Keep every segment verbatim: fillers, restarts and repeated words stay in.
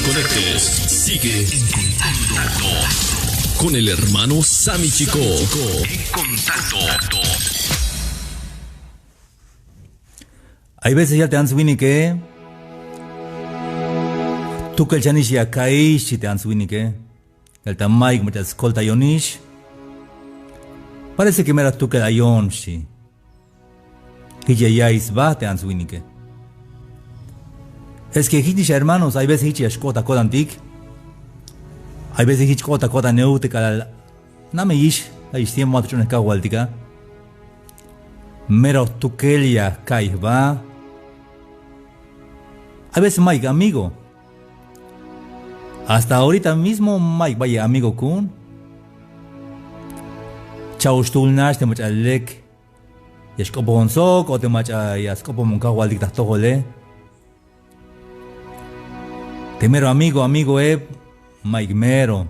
Conecte. Sigue en contacto con el hermano Sammy Chico. En contacto. Ay veces yal te ants winike, jtukel chanix ya kaix, xchi te ants winike. Yal ta mayuk mach'a skoltayonix, parece que mero jtukel ayon, xchi. Jich ya ya'iy sba te ants winike. Es que jichnix, hermanos, ay veces jich ya xk'ot ta ko'tantik. Ay veces jich k'ot ta ko'tan euk te k'alal nameyix, ayix tiempo ma te ch'unej Kajwaltik a. Mero jtukel ya ka'iy jba. Ay veces mayuk amigo. Hasta ahorita mismo mayuk bayel amigo ku'un. Cha'oxtul nax te mach'a lek ya xk'opojon sok o te mach'a ya sk'opojmon Kajwaltik ta jtojole. Te mero amigo, amigoe, mayuk mero.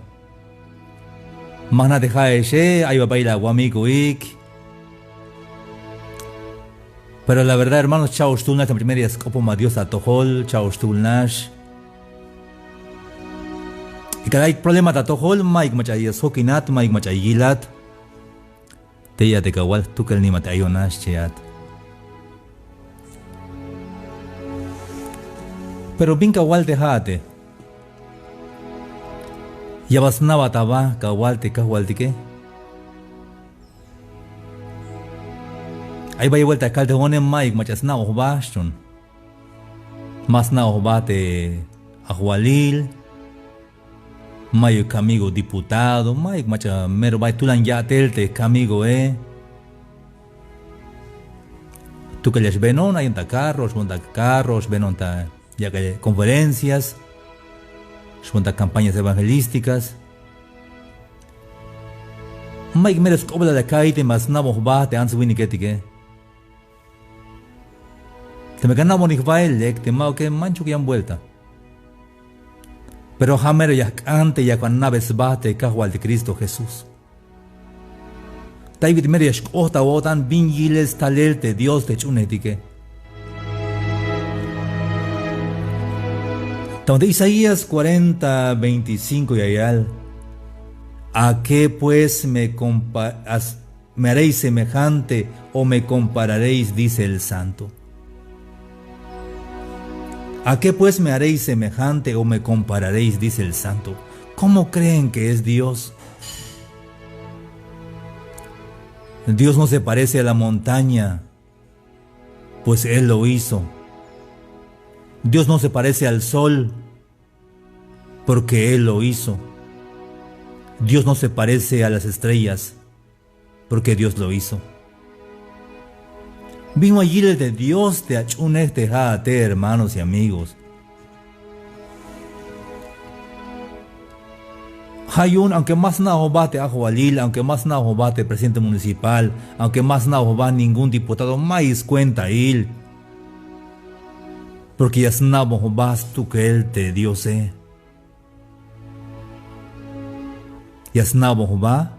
Ma jna' te ja'exe, ay bal bayel awamigoik. Pero la verdad, hermanos, cha'oxtul nax te mach'a mero ya sk'opojma Dios ta atojol, cha'oxtul nax. Y k'alal ay problema ta atojol, mayuk mach'a ya sjokinat, mayuk mach'a yilat. Tey a te kawal jtukel nimat ayon a, xchiat. Pero bin kawal te ja'ate. Ya bal sna'bat aba kawal te Kajwaltike. Ay bayel buelta ya kal te jo'one, mayuk mach'a sna'oj jba, xchon. Ma sna'oj jba te ajwalil. Mayuk kamigo diputado, mayuk mach'a mero bay tulan ya'tel te kamigoe. Jtukel ya xbeenon, ayon ta carro, xboon ta carro, xbeenon ta yak'el conferencias, xboon ta campañas evangelísticas. Mayuk mero sk'oplal ya ka'iy te ma sna'bon jba te ants winiketike. Teme ka na'bonik jbael, lek, te ma'uke, manchuk yan buelta. Pero ja' mero ya jk'an te yak ana'be sba te Kajwaltik Cristo Jesús. Tey bit'il mero ya xk'ot ta awo'tan bin yilel stalel te Dios te jch'uunejtike. Ta Isaías cuarenta veinticinco ya yal: ¿A qué pues me compa-, as-, me haréis semejante o me compararéis? Dice el Santo. ¿A qué pues me haréis semejante o me compararéis? Dice el Santo. ¿Cómo creen que es Dios? Dios no se parece a la montaña, pues Él lo hizo. Dios no se parece al sol, porque Él lo hizo. Dios no se parece a las estrellas, porque Dios lo hizo. Bin wal yilel te Dios te ach'uunej te ja'ate, hermanos y amigos. Ja' yu'un, aunque ma sna'oj jba te ajwalil, aunque ma sna'oj jba te presidente municipal, aunque ma sna'oj jba ningún diputado, ma'yuk skuentail. Porque ya sna'bon jba stukel te Diose. Ya sna'bon jba.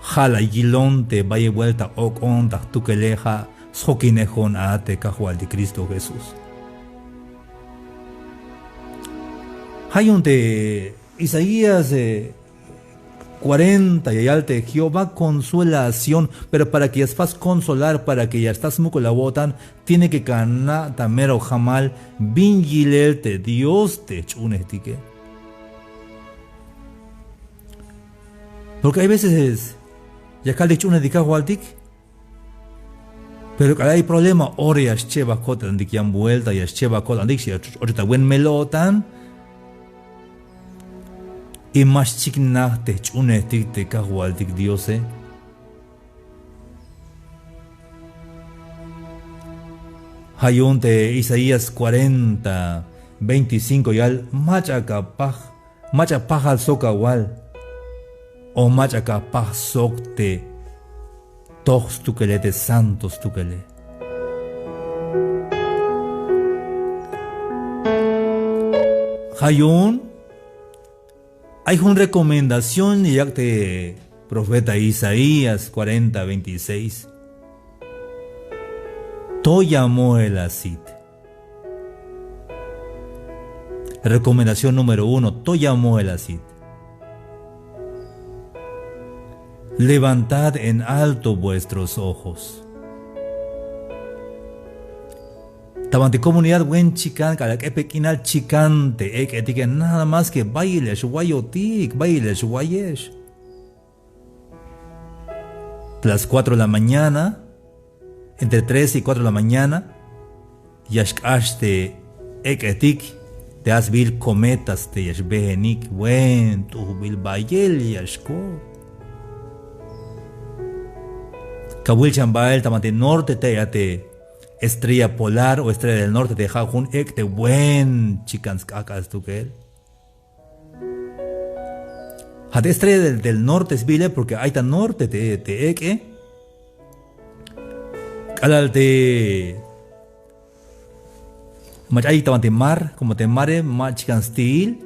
Ja' la yilon te bayel buelta ok'on ta jtukele, ja' sjokinejon a te Kajwaltik Cristo Jesús. Ja' yu'un te Isaías, eh, cuarenta ya yal te Jehová consuela a Sión, pero para que ya spas consolar, para que ya sta smuk'ul awo'tan, tiene que kana' ta mero jamal bin yilel te Dios te jch'uunejtike. Porque hay veces ya kaltik jch'uunejtik Kajwaltik, pero k'alal ay problema, ora ya xchebaj ko'tantik yan buelta, ya xchebaj ko'tantik, ya x-och ta buen mel-o'tan. Y ma xchiknaj te jch'uunejtik te Kajwaltik Diose. Ja' yu'un te Isaías cuarenta veinticinco yal: mach'a ka paj, mach'a pajal sok awal, o mach'a ka paj sok te toj stukele, te santo stukele. Ja' yu'un ay jun recomendación ya yak' te profeta Isaías cuarenta veintiséis. To ya moel asit. Recomendación número uno, toya moel asit. Levantad en alto vuestros ojos. Ta banti comunidad buen chikan, k'alal k'epe k'inal chikan te ek'etike, nada más que bayel ya xwayotik, bayel ya xwayex. Las cuatro de la mañana, entre tres y cuatro de la mañana, ya xk'ax te ek'etik, te a sbiil cometas te ya xbejenik, buen t'ujbil bayel ya xk'ot. Kawil chan bael ta banti norte te ay a te estrella polar o estrella del norte te ja' jun ek' te buen chikan sk'ajk'al stukel. Ja' te estrella del, del norte sbiile porque ay ta norte te, te ek'e. K'alal te mach'a ay ta banti mar, como te mare ma chikan sti'il.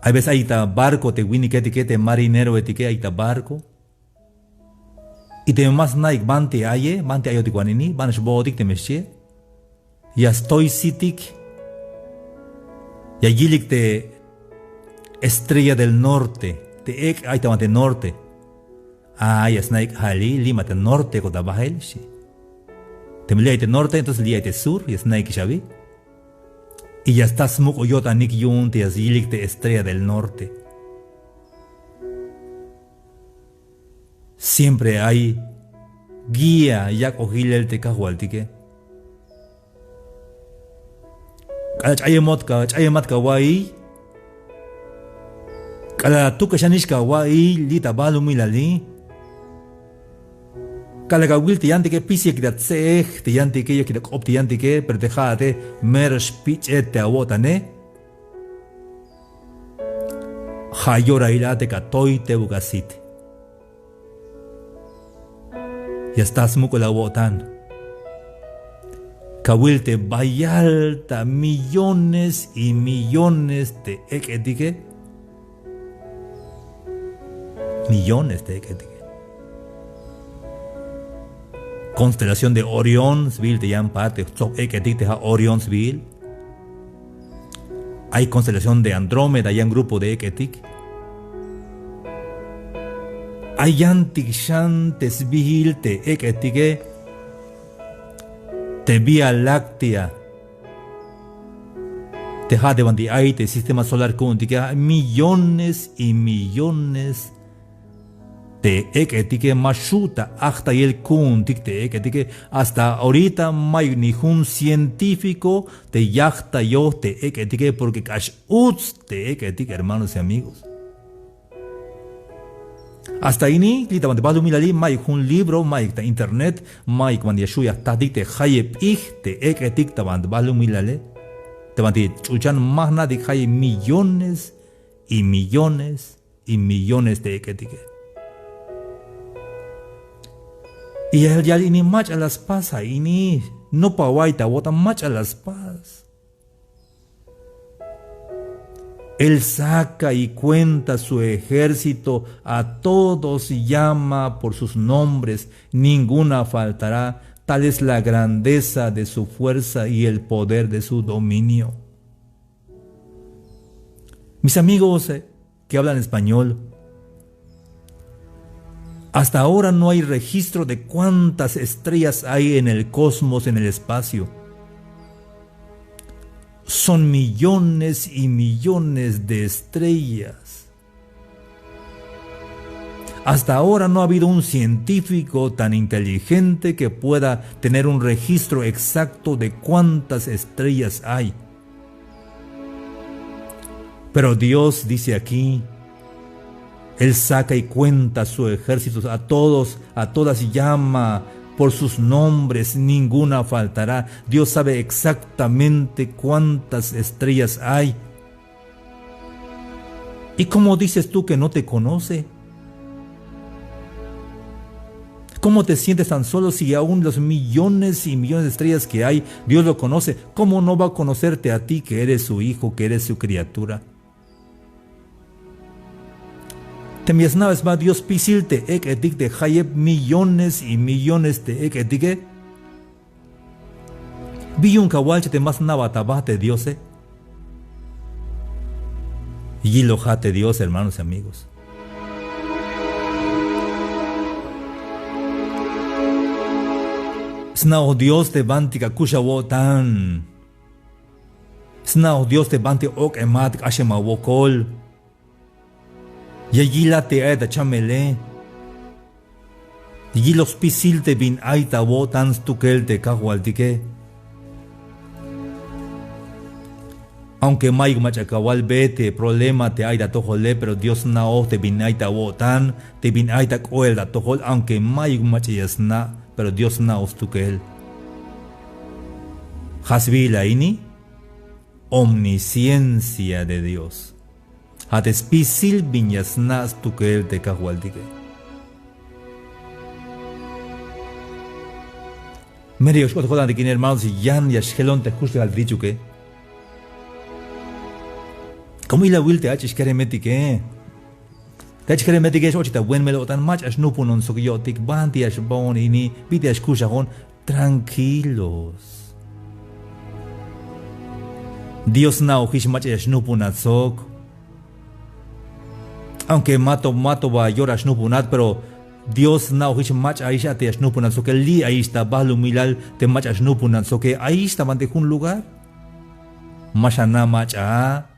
Hay veces ay ta barco te winiketike, te marineroetike ay ta barco. Y teme ma sna'ik banti aye, banti ayotik wan ini, ban xbootik teme xchie. Ya stoy sitik. Ya yilik te estrella del norte, te ek' ay ta banti norte. Ah, ya sna'ik, ja' li', li' ma te norte ko ta bajel, xchi. Teme li' ay te norte, entonces li' ay te sur, ya sna'ikix abi. Y ya sta smuk'ul yo'tanik yu'un te ya yilik te estrella del norte. Siempre ay guía, yak'oj yilel te Kajwaltike. K'alal ch'ayemot ka, ch'ayemat ka awa'iy. K'alal atukexanix ka awa'iy li' ta balumilali. K'alal awil te yantike pisil yakik ta tse'ej, te yantike yakik ta k'op te yantike, pero te ja'ate mero xpich'et te awo'tane. Ja' yorail a te ka toy tebuk asit. Ya sta smuk'ul awo'tan. Kawil te bayal ta millones y millones te ek'etike. Millones te ek'etike. Constelación de Orión sbiil te yan parte, tsob ek'etik te ja' Orión sbiil. Ay constelación de Andrómeda, yan grupo de ek'etik. Ay yantik xan te sbiil te ek'etike. Te Vía Láctea. Te ja' te banti ay te sistema solar ku'untike, ay millones y millones te ek'etike, ma xju' ta ajtayel ku'untik te ek'etike. Hasta ahorita mayuk ni jun científico te yajtayoj te ek'etike, porque k'ax uts te ek'etik, hermanos y amigos. Hasta ini, li' ta banti balumilali, mayuk jun libro, mayuk ta internet, mayuk banti ya xju' ya jtatik te jayeb p'ij te ek'etik ta banti balumilale. Ta banti ch'ulchan ma jna'tik jayeb millones y millones y millones te ek'etike. Y ya yal ini mach'a la spas a ini, nopa awa'iy ta awo'tan mach'a la spas. Él saca y cuenta su ejército, a todos llama por sus nombres, ninguna faltará. Tal es la grandeza de su fuerza y el poder de su dominio. Mis amigos, eh, que hablan español, hasta ahora no hay registro de cuántas estrellas hay en el cosmos, en el espacio. Son millones y millones de estrellas. Hasta ahora no ha habido un científico tan inteligente que pueda tener un registro exacto de cuántas estrellas hay. Pero Dios dice aquí, Él saca y cuenta su ejército, a todos, a todas llama por sus nombres, ninguna faltará. Dios sabe exactamente cuántas estrellas hay. ¿Y cómo dices tú que no te conoce? ¿Cómo te sientes tan solo si aún los millones y millones de estrellas que hay, Dios lo conoce? ¿Cómo no va a conocerte a ti, que eres su hijo, que eres su criatura? Teme ya sna'be sba Dios spisil te ek'etik te jayeb millones y millones te ek'etike. ¿Bi yu'un kawalche te ma sna'bat aba te Diose? Yilojat te Dios, hermanos y amigos. Sna'oj Dios te bantik akux awo'tan. Sna'oj Dios te banti ok'emat, k'axem awokol. Ya yilat te ay ta chamele. Yiloj spisil te bin ay ta awo'tan stukel te Kajwaltike. Aunque mayuk mach'a kawalbe te problema te ay ta atojole, pero Dios sna'oj te bin ay ta awo'tan, te bin ay ta k'oel ta atojol, aunque mayuk mach'a ya sna', pero Dios sna'oj stukel. Ja' sbiil a ini, omnisciencia de Dios. Ja' te spisil bin ya sna' stukel te Kajwaltike. Mero ya xk'ot ko'tan te k'in, hermanos, yan ya xjelon te jkuxlejal te dichoke. Como ilawil te ach'ix keremetike. Te ach'ix keremetike, x-och ta buen mel-o'tan, mach'a xnujpunon sok yo'tik, banti ya xbaon ini, bit'il ya xkuxajon. Tranquilos. Dios sna'ojix mach'a ya xnujpunat sok. Aunque mato, mato ba yora xnujpunat, pero Dios sna'ojix mach'a ayix a te ya xnujpunat soke, li' ayix ta balumilal te mach'a xnujpunat soke, ayix ta banti jun lugar. Ma xana' mach'a.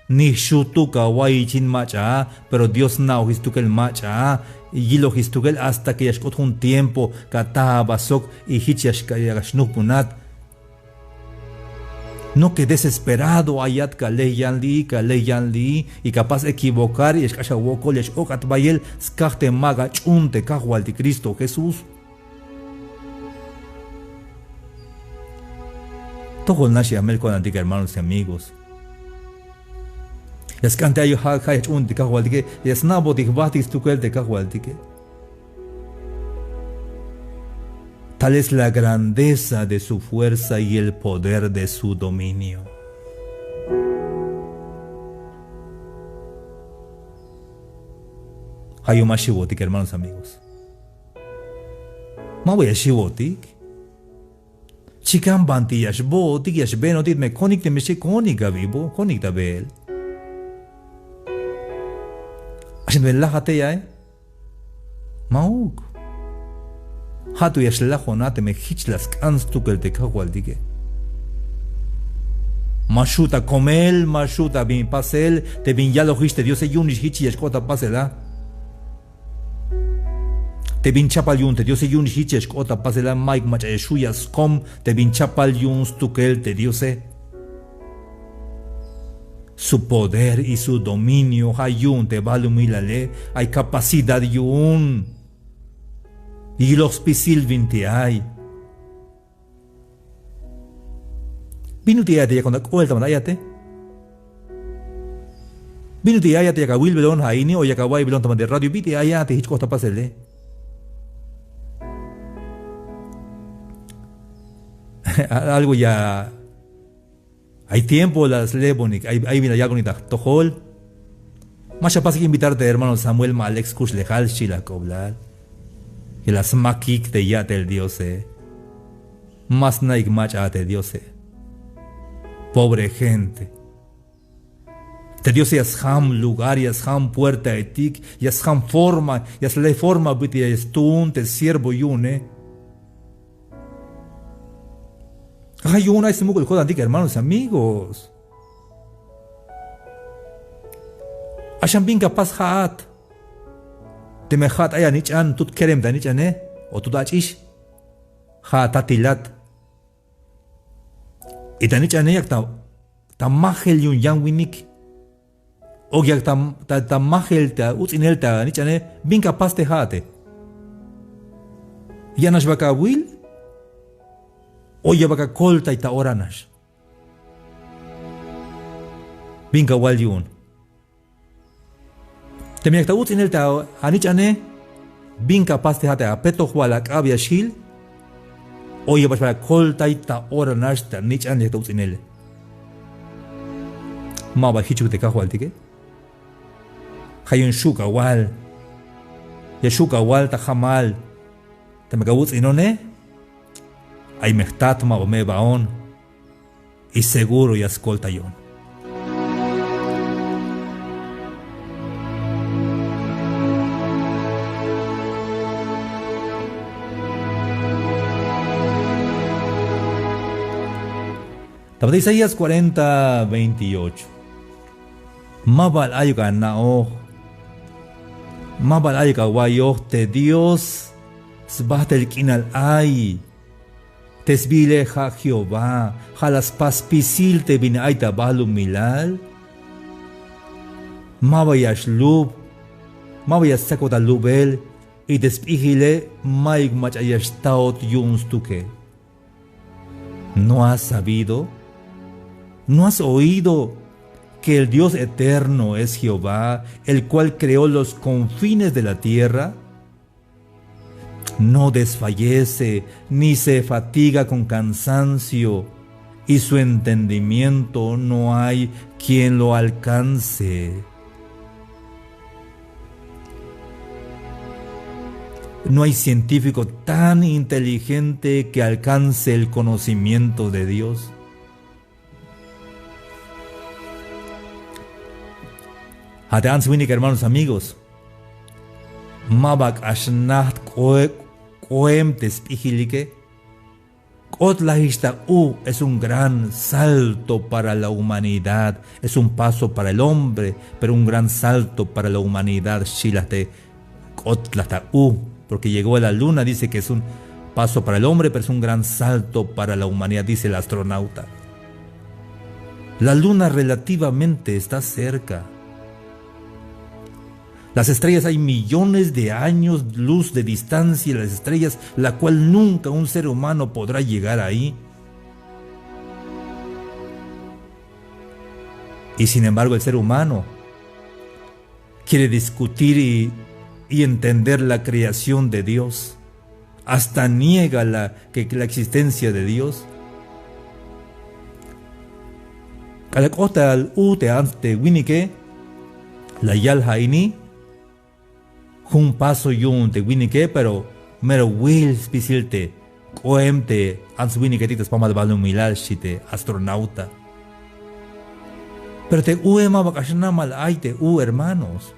Ni jxutuk awaiyichin mach'a, pero Dios sna'ojix stukel mach'a, yilojix stukel hasta que ya xk'ot jun tiempo ka ata aba sok y jich ya xka-, ya xnujpunat. No que desesperado ayat, ka ley yan li'i, ka ley yan li'i, y ka pas equivocar, ya xk'ax awokol, ya x-ok'at bayel, skaj te ma ka ch'uun te Kajwaltik Cristo Jesús. Tojol nax ya mel ko'tantik, hermanos y amigos. Ya sk'an te ay ja', ja' ya jch'uuntik te Kajwaltike, ya sna'botik jbajtik stukel te Kajwaltike. Tal es la grandeza de su fuerza y el poder de su dominio. Ja' yu'un ma xiwotik, hermanos, amigos. Ma ba ya xiwotik. Chikan banti ya xbootik, ya xbeenotik, me konik teme xchi, konik awibo, konik ta beel. Axin teme lajat tey a, e. Ma'uk. Ja' to ya xlajona teme jich la sk'an stukel te Kajwaltike. Ma xju' ta komel, ma xju' ta bin pasel, te bin yalojix te Diose yu'unix jich ya xk'ot ta pasel a. Te bin chapal yu'un te Diose yu'unix jich ya xk'ot ta pasel a, mayuk mach'a ya xju' ya skom te bin chapal yu'un stukel te Diose. Su poder y su dominio, ja' yu'un te balumilale ay capacidad yu'un. Yiloj spisil binti ay. Bin ut'il ayate yakon ta k'oel ta ban ayate. Bin ut'il ayate yak awilbelon ja' ini o yak awa'iybelon ta ban te radio, bit'il ayate jich k'ot ta pasele. Algo ya Ay tiempo la sleebonik, ay, ay bin la yak'onik ta jtojol. Ma xapasik invitar te hermano Samuel Malek skuxlejal, xchi la jk'oblal. Ya la smakik te ya'tel Diose. Ma sna'ik mach'a te Diose. Pobre gente. Te Diose ya sjam lugar, ya sjam puertaetik, ya sjam forma, ya sle forma bit'il ya stuun te siervo yu'une. Ja' yu'un ay smuk'ul ko'tantik, hermanos y amigos. Axan bin ka pas ja'at. Teme ja'at ay anich'an, tut kerem ta nich'ane o tut ach'ix. Ja' atatilat. Y ta nich'ane yak ta, ta majel yu'un yan winik. O yak ta, ta, ta majel ta uts'inel ta nich'ane, bin ka pas te ja'ate. Ya nax ba ka awil o ya ba ka akoltay ta ora nax. Bin ka awal yu'un. Teme yak ta uts'inel ta anich'ane, bin ka pas te ja'ate, apetojbal ak'ab ya xjil. O ya ba xbal akoltay ta ora nax ta nich'an yak ta uts'inele. Ma ba jichuk te kajwaltike. Ja' yu'un xju' ka awal. Ya xju' ka awal ta jamal. Teme ka awuts'inone, ay me jtat ma ba me ebaon. Y seguro ya skoltayon. Ta banti Isaías cuarenta veintiocho. Ma bal ayuk ana'oj, ma bal ayuk awa'iyoj te Dios sbajtel k'inal ay. Te sbiile ja' Jehová, ja' la spas spisil te bin ay ta balumilal. Maba ya xlub, maba ya stsakot ta lubel, y te sp'ijile mayuk mach'a ya xtaot yu'un stukel. ¿No has sabido? ¿No has oído que el Dios eterno es Jehová, el cual creó los confines de la tierra? No desfallece ni se fatiga con cansancio, y su entendimiento no hay quien lo alcance. No hay científico tan inteligente que alcance el conocimiento de Dios. Ja' te ants winik, hermanos, amigos, maba k'ax najt k'oe-, k'oem te sp'ijilike. K'otlajix ta u, es un gran salto para la humanidad, es un paso para el hombre, pero un gran salto para la humanidad, xchi la te k'otlaj ta u, porque llegó a la luna, dice que es un paso para el hombre, pero es un gran salto para la humanidad, dice el astronauta. La luna relativamente está cerca. Las estrellas, hay millones de años luz de distancia de las estrellas, la cual nunca un ser humano podrá llegar ahí. Y sin embargo, el ser humano quiere discutir y, y entender la creación de Dios. Hasta niega la, que, la existencia de Dios. K'alal k'ot tal u te ants te winike, la yal ja' ini, jun paso yu'un te winike, pero mero wil spisil te k'oem te ants winiketik ta spamal balumilal, xchi te astronauta. Pero te ue maba k'ax namal ay te u, hermanos.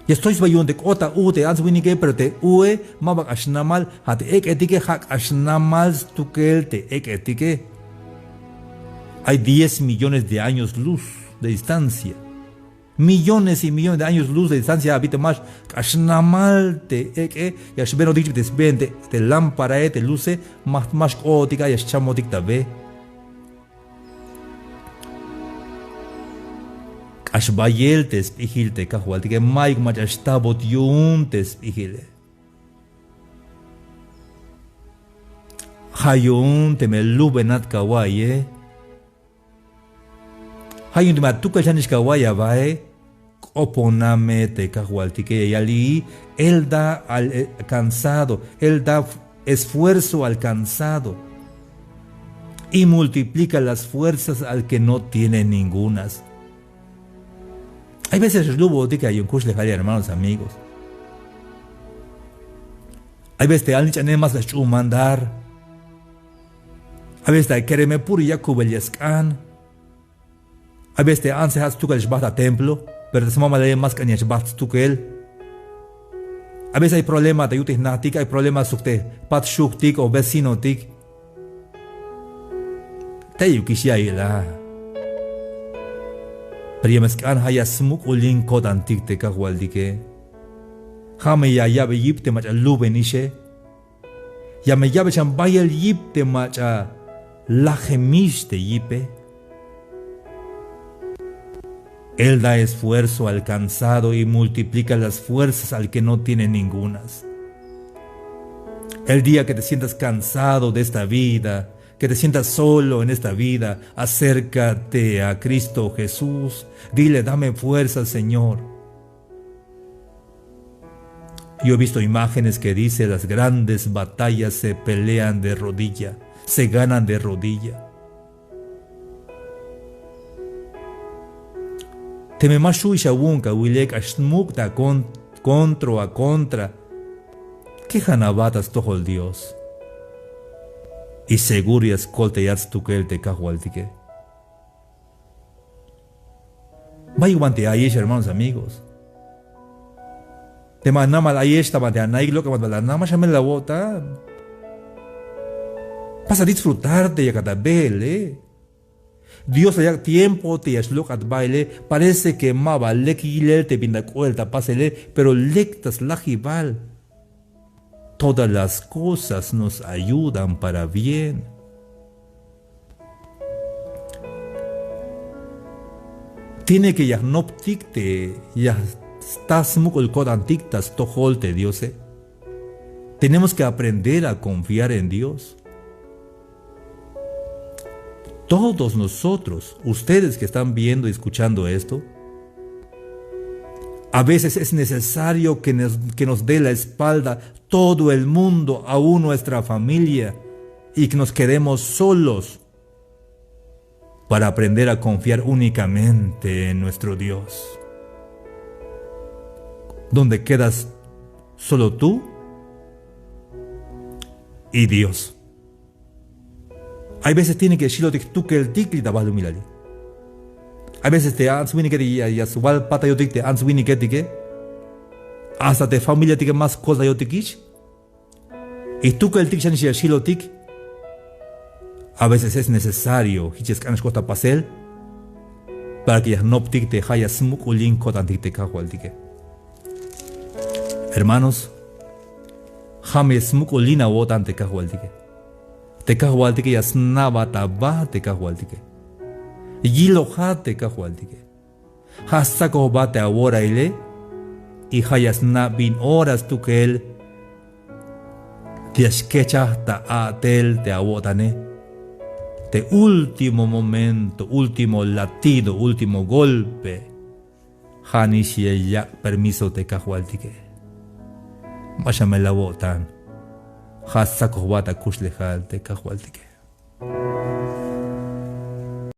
Ya stoy sba yu'un te k'ot ta u te ants winike, pero te ue maba k'ax namal, ja' te ek'etike ja' k'ax namal stukel te ek'etike. Hay diez millones de años luz de distancia. Millones y millones de años luz de distancia, a bit'il ma k'ax namal te ek'e, ya xbenotik te sbeen te, te lámparae, te luce, ma, ma xk'ootik a, ya xchamotik ta be. K'ax bayel te sp'ijil te kajwaltike, mayuk mach'a xtabot yu'un te sp'ijile. Ja' yu'un teme lubenat kawa'iye. Ja' yu'un teme atukel xanix kawa'iy abae, k'opona me te kajwaltike, ya yal i, él da al, eh, cansado, él da f-, esfuerzo al cansado, y multiplica las fuerzas al que no tiene ningunas. Hay veces lubotik a yu'un kuxlejal, hermanos, amigos. Hay veces te alnich'ane ma sk'an xch'uun mandar. Hay veces te kereme puro yakubel ya sk'an. Hay veces te antse ja' stukel xbajt ta templo, pero te smamale ma sk'an ya xbajt stukel. Hay veces hay problema ta yu'un te jnajtik, hay problema sok te jpat xujtik o vecinotik. Teyukix ya'iyel a. Pero ya me sk'an ja' ya smuk'ulin ko'tantik te kajwaltike. Ja' me ya ya'be yip te mach'a lubenixe. Ya me ya'be xan bayel yip te mach'a lajemix te yipe. Él da esfuerzo al cansado y multiplica las fuerzas al que no tiene ningunas. El día que te sientas cansado de esta vida, que te sientas solo en esta vida, acércate a Cristo Jesús. Dile: "Dame fuerza, Señor". Yo he visto imágenes que dice: "Las grandes batallas se pelean de rodilla, se ganan de rodilla". Teme ma xju'ix awu'un kawile, k'ax muk' ta kon-, kontro a contra, kejan aba ta stojol Dios. Y seguro ya skoltayat stukel te kajwaltike. Bayuk banti ayex, hermanos, amigos. Teme anamal ayex ta banti anaik, lok'e banti bal anaj, ma xamel awo'tan. Pasa disfrutar te yakat ta beele. Dios la yak' tiempo te ya xlok'at baele. Parece que ma ba lek yilel te bin ta k'oel ta pasele, pero lek ta slajibal. Todas las cosas nos ayudan para bien. Tiene que ya jnoptik te ya sta smuk'ul ko'tantik ta stojol te Diose. Tenemos que aprender a confiar en Dios. Todos nosotros, ustedes que están viendo y escuchando esto, a veces es necesario que nos, que nos dé la espalda todo el mundo, aún nuestra familia, y que nos quedemos solos para aprender a confiar únicamente en nuestro Dios. Donde quedas solo tú y Dios. Hay veces tiene que ya xilotik jtukeltik li' ta balumilali. Hay veces te ants winiketik ya, ya swal patayotik te ants winiketike. Hasta te familiatike ma skoltayotikix. Y jtukeltik xanix ya xilotik. A veces es necesario jich ya sk'an xk'ot ta pasel para que ya jnoptik te ja' ya smuk'ulin ko'tantik te Kajwaltike. Hermanos, ja' me smuk'ulin awo'tan te Kajwaltike. Te Kajwaltike ya sna'bat aba te Kajwaltike. Yilojat te Kajwaltike. Ja' stsakojbat te aworaile. Y ja' ya sna' bin ora stukel te ya xkechaj ta a'tel te awo'tane. Te último momento, último latido, último golpe. Ja' nix ya yak' permiso te Kajwaltike. Ma xamel awo'tan. Ja' stsakojbat akuxlejal te Kajwaltike.